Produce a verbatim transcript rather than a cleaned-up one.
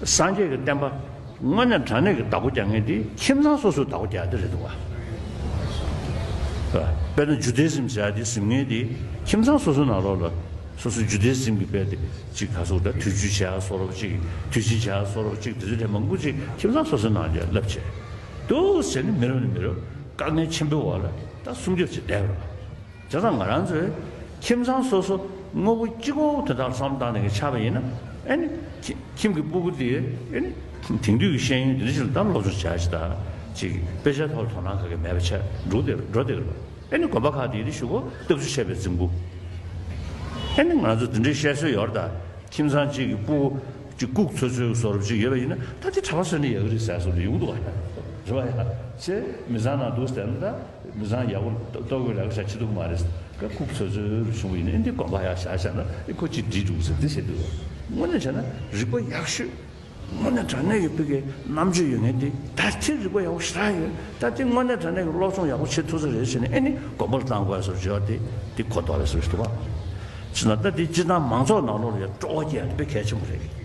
སངས་རྒྱས་ཀྱི་བསྟན་པ་དངོས་གནས་དྲང་གནས་ཀྱི་བདག་པོ་རྒྱག་མཁན་དེ་ཁྱིམ་ཚང་སོ་སོའི་བདག་པོ་རྒྱག་དེ་རེད་འདུག་བ། དཔེར་ན་ཇུ་དེ་ཟིམ་ཟེར་ཡ་དེ་ཟིན་མཁན་དེ་ཁྱིམ་ཚང་སོ་སོའི་ནང་ལོགས་ལ་སོ་སོ་ཇུ་དེ་ཟིམ་གྱི་དཔེ་དེ་གཅིག་ག་སོགས་ད་དུས་ཆུ་བྱ་སོ་རོབ་གཅིག་དུས་ཆེན་བྱ་སོ་རོབ་གཅིག་དེ་ཚོ་དེ་མང་པོ་གཅིག་ཁྱིམ་ཚང་སོ་སོའི་ནང་ལ་བསླབ་བྱས་འདུག་ཟེར་ནས་མི་རབས་ནས་མི་རབས་དཀའ་ངལ་ཆེན་པོའི་འོག་ལ་ད་སྲུང་སྐྱོབ་བྱས་བསྡད་པ་རེད། བྱས་ཙང་ང་རང་ཚོས་ཁྱིམ་ཚང་སོ་སོ་དངོས་པོ་གཅིག་པོ་དོན་དག་བསམ་བློ་བཏང་ནས་ཆགས་པ་ཡིན་ན་ཨེ་ནི་ཁྱི- ཁྱིམ་གྱི་སྤུ་གུ་དེ་ཨེ་ནི་དེང་དུས་ཀྱི་ཤེས་ཡོན་དེ་འདྲ་ཞིག་ལ་ད་སློབ་སྦྱོང་བྱ་ཞིག་དང་ཅིག་དཔེ་ཆ་ཐོག་ལ་དོ་སྣང་ག་གེ་མེད་པ་ཆགས་འགྲོ་བསྡད་འགྲོ་བསྡད་ཀྱི་རེད། ཨེ་ནི་དགོན་པ་ཁག་དེ་ཡིན་ན་ཤོག་གུ་སྟག་ཆུ་བྱས་པའི་རྫིང་བུ། ཨེ་ནི་ང་ཚོ་དེ་འདྲའི་བཤད་སྲོལ་ཡོད་རེད་ད། ཁྱིམ་ཚང་གཅིག་གི་སྤུ་གུ་གཅིག་ལྐུགས་ཚོད་ཚོད་བཟོ་འདྲ་ཅིག་ཡོད་པ་ཡིན་ན་ད་དེ་གྲྭ་པ་བཟོས་ན་ཡག་གི་རེད་ཟེར་སྲོལ་ཡོང་གི་འདུག་བ། རེད་བ་ཡ། ཅེས་མི་ཚང་ནང་འདུག་ཟེར་ན་ད་མི་ཚང་ཡག་པོ་ལྟོ་གོས་ལ་ཁ་ཤས་བྱེད་ཐུབ་མ་རེད། ཀ་ལྐུགས་ཚོད་ཚོད་བྱུང་བ་ཡིན་ན་ཨེ་འདི་དགོན་པ་ཡག་བཞག་བཞག་ན་ཨེ་ཁོ་གཅིག་འགྲིག་འདུག་ཟེར་འདི་བྱེད་འདུག་དངོས་གནས་བྱས་ན་རིག་པ་ཡག་ཤོས། དངོས་གནས་དྲང་གནས་ཀྱི་ཕ་གིའི་རྣམ་དཔྱོད་ཡོད་མཁན་དེ་ད་དེ་རིག་པ་ཡག་པོ་ཞེ་དྲག་ཡོད། ད་དེ་དངོས་གནས་དྲང་གནས་ཀྱི་སློབ་སྦྱོང་ཡག་པོ་བྱེད་ཐུབ་ས་རེད་ཟེར་ནས་ཨེ་ནི་དགོན་པ་ལ་བཏང་དགོས་ཟེར་བརྗོད་དེ་དེ་གོ་ལྡོག་རེད་ཟེར་འདུག་བ། ཅི་ན་ད་དེ་སྤྱིར་བཏང་མང་ཚོགས་ནང་ལོགས་ལ་ཡང་སྤྲོ་བ་སྐྱེ་ཡ་དེ་དཔེ་གལ་ཆེན་པོ་རེད།